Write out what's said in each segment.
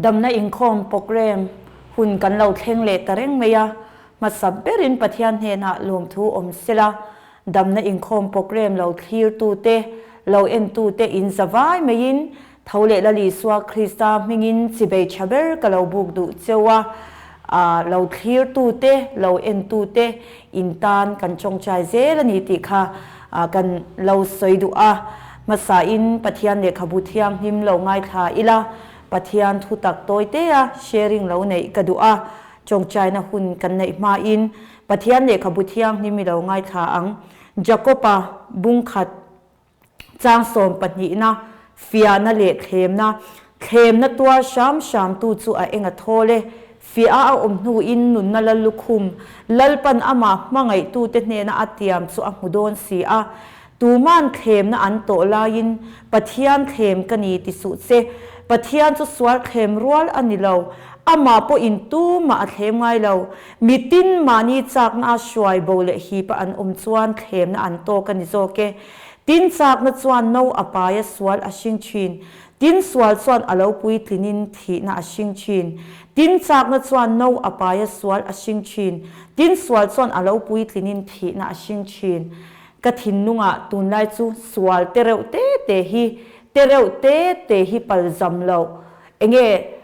Damna inkhawm programme hun kan lo thleng leh ta reng mai a, hmasa berin Pathian hnenah lawmthu awm sela, damna inkhawm programme lo thlirtute, lo entute in zavai maiin Tho leh Lal Isua Krista hmingin chibei tha ber ka lo buk duh cheu a, a lo thlirtute, lo entute in tan kan tawngtai zel a ni tih kha kan lo sawi duh a. Hmasain Pathian lehkhabu thianghlim lo ngaithla ila, Pathian thutak tawitea sharing lo neih ka duh a, tawngtaina hun kan neih hmain Pathian lehkhabu thianghlim i lo ngaithla ang. Jakob-a bungkhat. Chang sawmpahnihna, fiahna leh thlemna, thlemna tuar hram hramtu chu a eng a thawl e. Fiah a awm hnuin nunna lal lukhum, Lalpan amah hmangaihtute hnena a tiam chu a hmu dawn si a. Tuman thlemna an tawh laiin, Pathian thlem ka ni ti suh che. Pathian chu sual thlem rual a ni lo. Amah pawhin tumah a thlem ngai lo. Mitin mahni chakna a hruai bo leh hipa an awm chuan thlemna an tawk a ni zawk e. Tin chakna chuan no a pai a sual a hring thin. Tin sual chuan a lo puitlinin thihna a hring thin. Tin chakna chuan no a pai a sual a hring thin. Tin sual chuan a lo puitlinin thihna a hring thin. Ka thinlungah tunlai chu sual te reuh te te hi te reuh te te hi palzam loh enge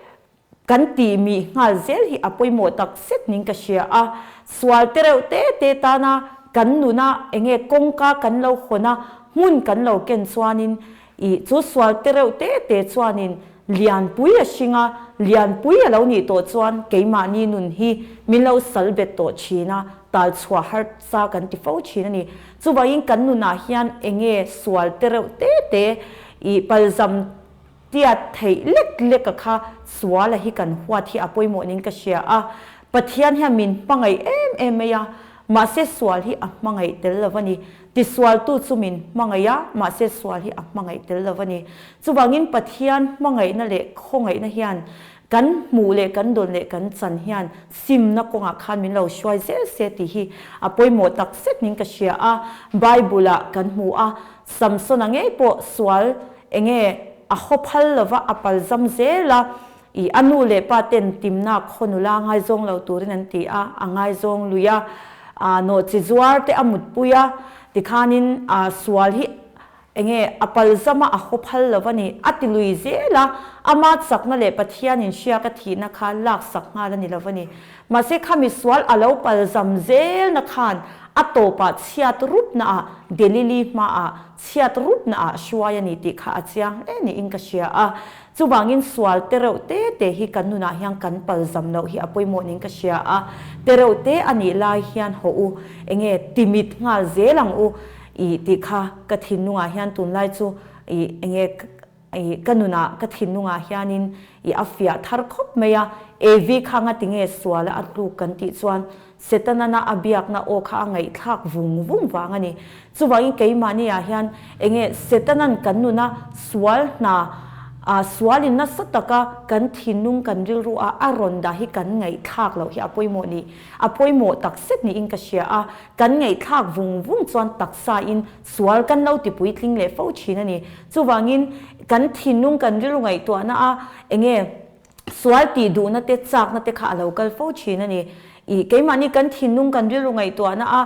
Kan tih mih nghal zel hi a pawimawh tak zet ning ka hria a, sual te reuh te te tana kan nuna enge kawngka kan lo hawn a, hmun kan lo ken chuanin ih chu sual te reuh te te chuanin lianpui a hring a, lianpui a lo nih tawh chuan keimahni nun hi min lo sal bet tawh thin a, tal chhuah harsa kan ti fo thin a ni. Chuvangin kan nunah hian enge sual te reuh te te ih palzam Tiat theih lek lek a kha suala hi kan huat hi a pawimawh niin ka hria a, Pathian hian min hmangaih em em mai a, mahse sual hi a hmangaih tel lo a ni. Tisualtu chu min hmangaih a, mahse sual hi a hmangaih tel lo a ni. Chuvangin Pathian hmangaihna leh khawngaihna hian kan hmuh leh kan dawn leh kan chan hian simna kawngah khan min lo hruai zel se tih hi a pawimawh tak zet niin ka hria a. Bible-ah kan hmu a, Samsona ngei pawh sual Enge a haw phal lova a palzam zel a, i a nu leh pa ten timna khaw nula ngaizawng lo turin an ti a, a ngaizawng lui a, a nawhchi zuar te a mutpui a, tikhanin a sual hi enge a palzam a a haw phal lova ni, a ti lui zel a, ama chakna leh Pathian in hriak a thihna kha laksak nghal a ni lova ni. Mahse khami sual a lo palzam zelna khan a tawpah chhiat rupnaah Delili hmaah Chhiat rupna ah hruai a ni tih kha a chiang hle niin ka hria a. Chuvangin sual te reuh te te hi kan nunah hian kan palzam loh hi a pawimawh niin ka hria a. Te reuh te a nih lai hian hawh u, enge timit nghal zel ang u i tih kha ka thinlungah hian tunlai chu i enge i ka nunah ka thinlungah hianin i a fiah thar khawp mai a. Evi kha ngatinge suala a tluk kan tih chuan Setanana a biakna aw kha a ngaihthlak vung vung vang a ni. Chuvangin keimahniah hian enge Setanan kan nuna sual hna a sualin nasa taka kan thinlung kan rilru a a rawn dah hi kan ngaihthlak loh hi a pawimawh ni a pawimawh tak zet niin ka hria a. Kan ngaihthlak vung vung chuan taksain sual kan lo ti puitling leh fo thin a ni. Chuvangin kan thinlung kan rilru ngaihtuahna a enge Sual tih duhna te, chakna te kha a lo kal fo thin a ni. Ih, keimahni kan thinlung, kan rilru ngaihtuahna a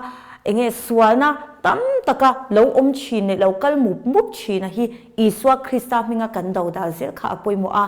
enge sualna tam taka lo awm thin leh lo kal mup mup thin a hi Isua Krista hminga kan dodal zel kha a pawimawh a.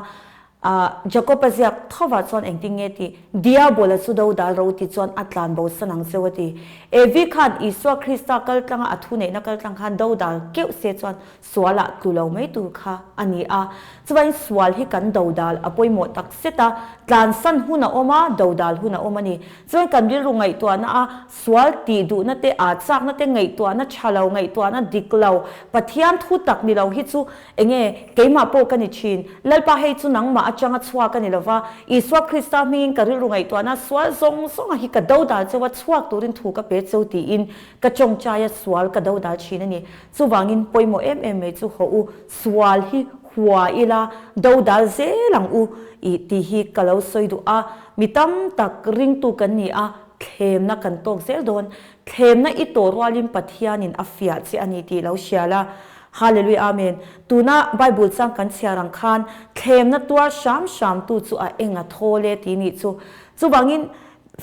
Ah, Jakob-a ziak thovah chuan engtin nge tih? Diabola chu dodal ro ti chuan a tlan bo san ang cheu a ti. Evi khan Isua Krista kaltlanga a thuneihna kaltlang khan dodal keuh se chuan Sualah tlu lo mai tur kha a ni a. Chuvain sual hi kan dodal a pawimawh tak zet a, tlansan hun a awm a, dodal hun a awm a ni. Chuan kan rilru ngaihtuahna a sual tih duhna te, aa chakna te, ngaihtuahna tha lo, ngaihtuahna dik lo, Pathian thu tak ni lo hi chu enge keimah pawh ka ni thin. Lalpa hei chu nangmah atanga chhuak a ni lova, Isua Krista hmingin ka rilru ngaihtuahna sual zawng zawnga hi ka dodal cheu a, chhuak turin thu ka pe cheu tiin ka tawngtaia sual ka dodal thin a ni. Chuvangin pawimawh em em mai chu haw u, sual hi hua ila, dodal zel ang u i tih hi ka lo sawi duh a. Mi tam tak ringtu kan ni a, thlemna kan tawk zel dawn. Thlemna i tawh rualin Pathianin a fiah che a ni tih lo hria la. Hallelujah Amen. Tuna Bible chang kan chhiar ang khan thlemna tuar hram hram tu chu a eng a thawl e tih nih chu. Chuvangin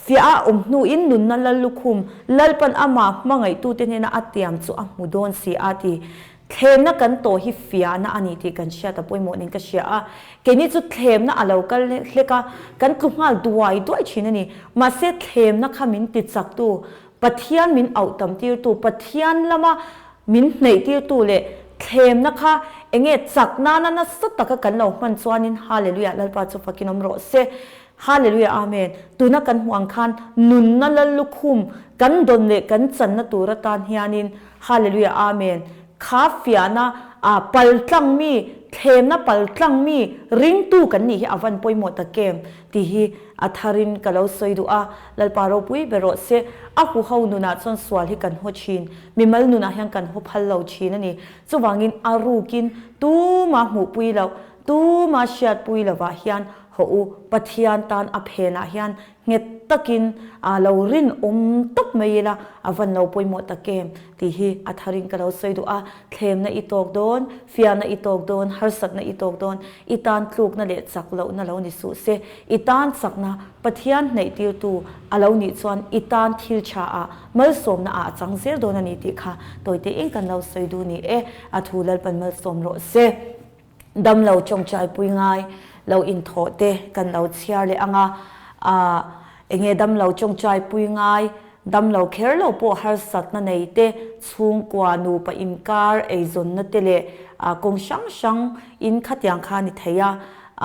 fiah a awm hnuin nunna lal lukhum Lalpan amah hmangaihtute hnena a tiam chu a hmu dawn si a ti. Thlemna kan tawh hi fiahna a ni tih kan hriat a pawimawh niin ka hria a. Keini chu thlemna a lo kal hlek a, kan tlu nghal duai duai thin a ni. Mahse thlemna kha min tichaktu Pathian min auh tam tirtu, Pathian lama min hneih tirtu leh thlemna kha enge chak nana nasa taka kan lo hman chuanin Hallelujah Lalpa chu fakin awm rawh se. Hallelujah Amen. Tuna kan hmuh ang khan nunna lal lukhum kan dawn leh kan channa tur atan hianin Hallelujah Amen. Kha fiahna ah paltlang mi, thlemna paltlang mi ringtu kan nih hi a van pawimawh tak em tih hi a tharin ka lo sawi duh a, Lalpa ropui ber rawh se. A huho nunah chuan sual hi kan haw thin, mimal nunah hian kan haw phal lo thin a ni. Chuvangin a rukin tuma hmuhpui loh, tuma hriatpui lovah hian haw u, Pathian tan a phenah hian nghet takin a lo rinawm tawp mai ila a van lo pawimawh tak em tih hi a tharin ka lo sawi duh a, thlemna i tawk dawn, fiahna i tawk dawn, harsatna i tawk dawn, i tan tlukna leh chak lohna lo ni suh se, i tan chakna Pathian hnaih tirtu a lo nih chuan i tan thil tha ah malsawmna ah a chang zel dawn a ni tih kha tawite in kan lo sawi duh ni e, a thu Lalpan malsawm rawh se. Damlo tawngtaipui ngai lo inthawh te kan lo chhiar leh ang a, aah enge damlo tawngtaipui ngai, damlo kher lo pawh harsatna nei te, chhungkua nupa inkar eizawnna te leh aah kawng hrang hrang in khatiang kha ni thei a,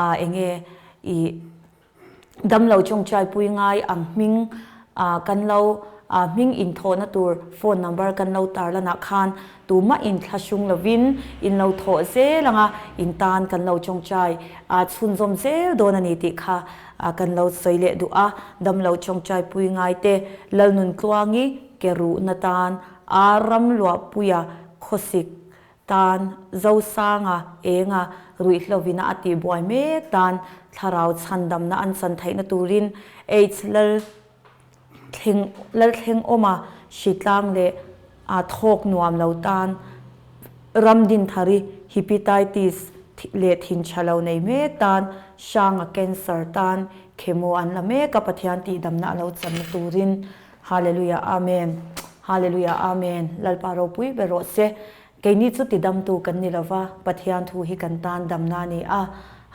aah enge ih. Damlo tawngtaipui ngai ang hming kan lo hming inthawhna tur phone number kan lo tarlanah khan tumah inthlahrung lovin in lo thawh zel anga in tan kan lo tawngtai chhunzawm zel dawn a ni tih kha kan lo sawi leh duh a. Damlo tawngtaipui ngaite Lalnuntluangi ke ruhna tan a ramluahpuia khawsik Tan, Zosanga, Enga, ruihhlovina a tihbuai mek tan thlarau chhandamna an chan theihna turin Aids lal thleng lal thleng awma hritlang leh a thawk nuam lo tan ram dinthari Hepatitis leh thin tha lo nei mek tan hranga cancer tan chemo an la mek a Pathian tihdamna a lo channa turin Hallelujah Amen Hallelujah Amen Lalpa ropui ber rawh se Keini chu tidamtu kan ni lova Pathian thu hi kan tan damna a ni a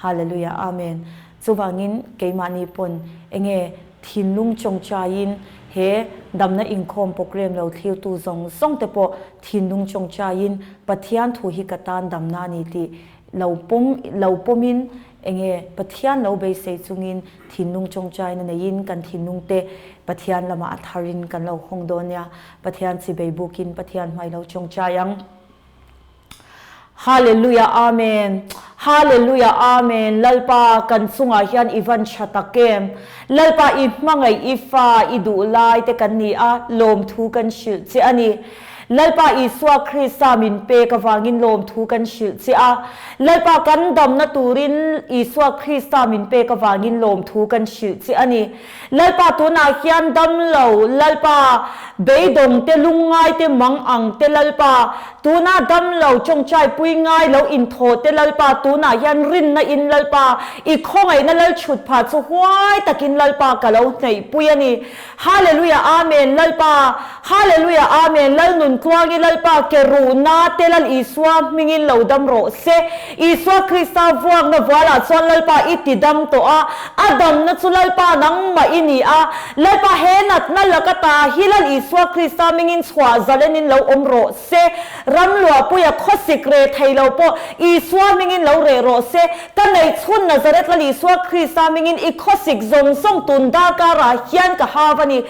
Hallelujah Amen Chuvangin keimahni pawn enge thinlung tawngtaiin he damna inkhawm program lo thlirtu zawng zawng te pawh thinlung tawngtaiin Pathian thu hi ka tan damna a ni tih lo pawm lo pawmin enge Pathian lo beisei chungin thinlung tawngtaina neiin kan thinlung te Pathian lamah a tharin kan lo hawng dawn nia. Pathian chibei bukin Pathian hmai lo tawngtai ang. Hallelujah Amen Hallelujah Amen Lalpa kan chungah hian i van tha tak em Lalpa i hmangaih i fa i duh lai te kan ni a lawmthu kan hrilh che a ni. Lalpa Isua Krista min pek avangin lawmthu kan hrilh che a. Lalpa kan damna turin Isua Krista min pek avangin lawmthu kan hrilh che a ni. Lalpa tunah hian dam lo, Lalpa beidawng te, lungngai te, mang ang te, Lalpa tunah dam lo, tawngtai pui ngai lo inthawh te, Lalpa tunah hian rinna in Lalpa i khawngaihna Lalchhut phah chu huai takin Lalpa ka lo hnaih pui a ni. Hallelujah Amen Lalpa Hallelujah Amen Lal Nuntluangi Lalpa ke ruhna te Lal Isua hmingin lo dam rawh se Isua Krista vuakna vualah chuan Lalpa i ti dam tawh a a damna chu Lalpa nangmah i ni a Lalpa he natna laka ta hi Lal Isua Krista hmingin chhuah zalenin lo awm rawh se Ramluahpuia khawsik reh thei lo pawh Isua hmingin lo reh rawh se. Ka neih chhun Nazareth Lal Isua Krista hmingin i khawsik zawng zawng tun darkarah hian ka hau a ni.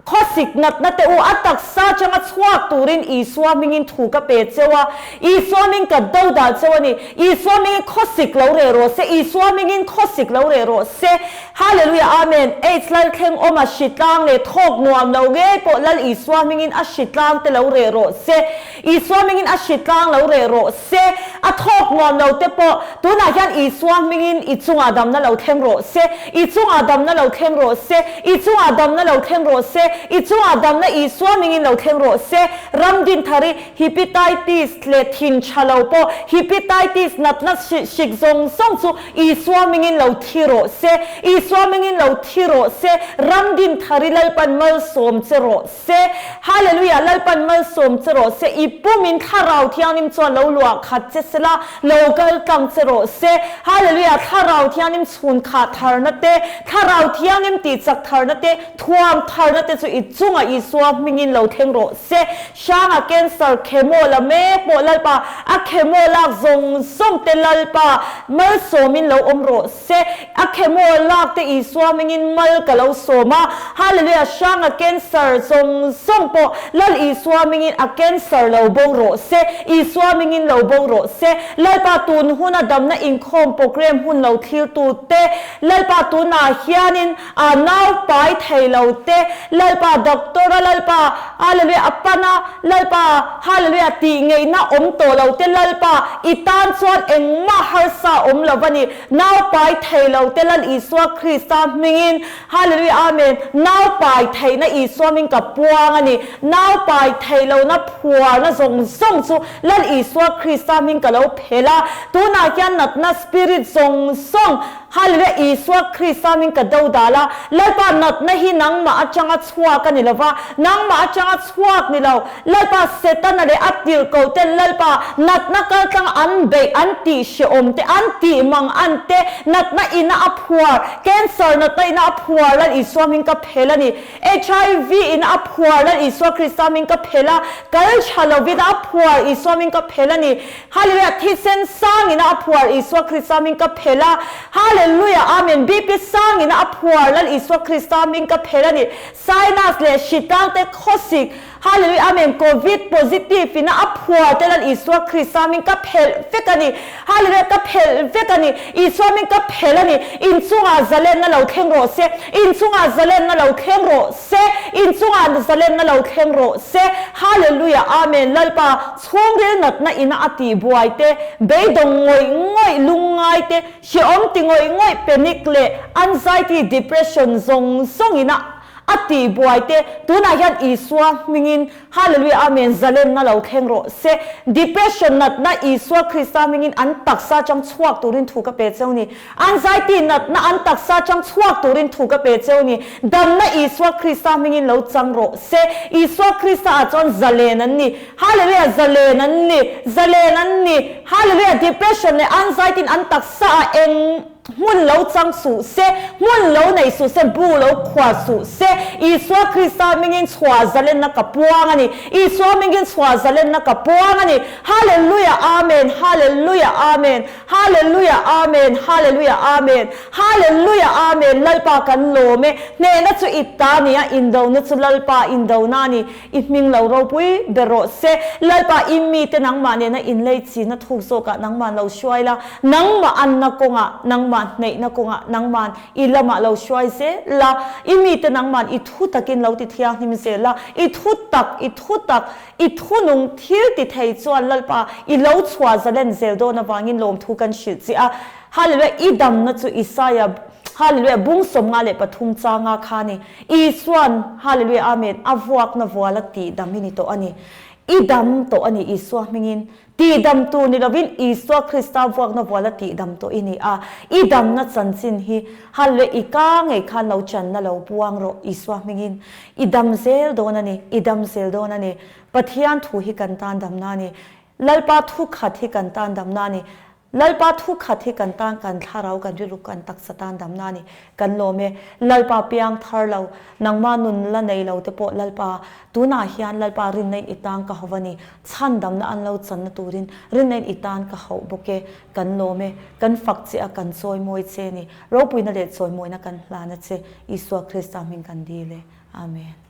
Khawsik natna te u a taksa atanga chhuak turin Isua hmingin thu ka pe cheu a, Isua hming ka do dah cheu a ni. Isua hmingin khawsik lo reh rawh se, Isua hmingin khawsik lo reh rawh se. Hallelujah Amen. Aids Lalthleng awm a hritlang leh thawk nuam lo ngei pawh Lal Isua hmingin a hritlang te lo reh rawh se. Isua hmingin a hritlang lo reh rawh se. A thawk nuam lo te pawh tunah hian Isua hmingin i chungah damna lo thleng rawh se. I chungah damna lo thleng rawh se. I chungah damna lo thleng rawh se. I chungah damna Isua hmingin lo thleng rawh se. Ramdinthari Hepatitis leh thin tha lo pawh Hepatitis natna hrik zawng zawng chu Isua hmingin lo thi rawh se. Isua hmingin lo thi rawh se. Ramdinthari Lalpan malsawm che rawh se. Hallelujah Lalpan malsawm che rawh se. I pumin Thlarau Thianghlim chuan lo luah khat che sela, lo kal tlang che rawh se. Hallelujah Thlarau Thianghlim chhun khah tharna te, Thlarau Thianghlim tih chak tharna te, Thuam tharna te chu i chunga Isua hmingin lo thleng rawh se. Hranga cancer chemo la mek pawh Lalpa, a chemo lak zawng zawng te Lalpa malsawmin lo awm rawh se. A chemo lak te Isua hmingin mal ka lo sawm a. Hallelujah Hranga cancer zawng zawng pawh Lal Isua hmingin a cancer lo bo rawh se. Isua hmingin lo bo rawh se. Lalpa tun huna damna inkhawm program hun lo thlir tu te Lalpa tunah hianin A nau pai thei lo te, Lalpa doctor a Lalpa, Hallelujah, a pan a Lalpa, Hallelujah, tih ngeihna awm tawh lo te Lalpa, i tan chuan engmah harsa awm lo va ni. Nau pai thei lo te Lal Isua Krista hmingin, Hallelujah, Amen, nau pai theihna Isua hming ka puang a ni. Nau pai thei lohna phuarna zawng zawng chu Lal Isua Krista hming ka lo phel a. Tunah hian natna spirit zawng zawng, Hallelujah Isua Krista min ka do dal a, Lalpa natna hi nangmah atanga chhuak a ni lova, nangmah atanga chhuak ni lo, Lalpa Setana leh a tirhkoh ten Lalpa natna kaltlang an beih an tih hrehawm te an tih mang an te natna ina a phuar, cancer natna ina a phuar Lal Isua min ka phel a ni, HIV ina a phuar Lal Isua Krista min ka phel a, kal tha lovin a phuar Isua min ka phel a ni. Hallelujah thisen sangin a phuar Isua Krista hming ka phel a Hallelujah Amen BP sangin a phuar Lal Isua Krista hming ka phel a ni Sinus leh hritlang te khawsik Hallelujah Amen Covid positive in a phuar te Lal Isua Krista hming ka phelh vek a ni Hallelujah ka phelh vek a ni Isua hming ka phel a ni Inchungah zalenna lo thleng rawh se Inchungah zalenna lo thleng rawh se Inchungah zalenna lo thleng rawh se Hallelujah Amen Lalpa Chhungril natna ina a tih buai te, beidawng ngawih ngawih lungngai te, hrehawm ti ngawih ngawih panic leh anxiety, depression zawng zawng ina a tih buai te, tunah hian Isua hmingin Hallelujah Amen zalenna lo thleng rawh se. Depression natna Isua Krista hmingin an taksa atang chhuak turin thu ka pe cheu ni. Anxiety natna an taksa atang chhuak turin thu ka pe cheu ni. Damna Isua Krista hmingin lo chang rawh se. Isua Krista ah chuan zalen an ni. Hallelujah zalen an ni. Zalen an ni. Hallelujah depression leh anxiety in an taksa ah eng hmun lo chang suh se, hmun lo nei suh se, bu lo khuar suh se. Isua Krista hmingin chhuah zalenna ka puang a ni. Isua hmingin chhuah zalenna ka puang a ni. Hallelujah Amen Hallelujah Amen. Hallelujah Amen Hallelujah Amen Hallelujah Amen Lalpa kan lawm e hnehna chu i ta ni a indona chu Lalpa indona a ni i hming lo ropui ber rawh se Lalpa i mite nangmah nena inlei china thuk zawkah nangmah lo hruai la nangmah anna kawngah nangmah hneihna kawngah nangmah i lamah lo hruai zel la i mite nangmah i thu takin lo ti thianghlim zel la i thu tak i thu tak I thunung thil ti thei chuan Lalpa i lo chhuah zalen zel dawn avangin lawmthu kan hrilh che a. Hallelujah, i damna chu Isaia, Hallelujah, bung 53 changa kha a ni. Isua'n, Hallelujah, Amen, a vuakna vuala tih dam i ni tawh a ni. I dam tawh a ni Isua hmingin. Tihdam tur ni lovin Isua Krista vuakna vuala tihdam tawh i ni a. I damna chanchin hi Hallelujah i ka ngei khan lo channa lo puang rawh Isua hmingin. I dam zel dawn a ni, i dam zel dawn a ni. Pathian thu hi kan tan damna a ni. Lalpa thu khat hi kan tan damna a ni. Lalpa thu khat hi kan tan kan thlarau kan rilru kan taksa tan damna a ni. Kan lawm e. Lalpa piang thar lo, nangmah nun la nei lo te pawh Lalpa, tunah hian Lalpa rinna in i tan ka hauh a ni. Chhan damna an lo channa turin rinna in i tan ka hauh bawk e. Kan lawm e. Kan fak che a, kan chawimawi che a ni. Ropuina leh chawimawina kan hlan a che. Isua Krista hming kan dil e. Amen.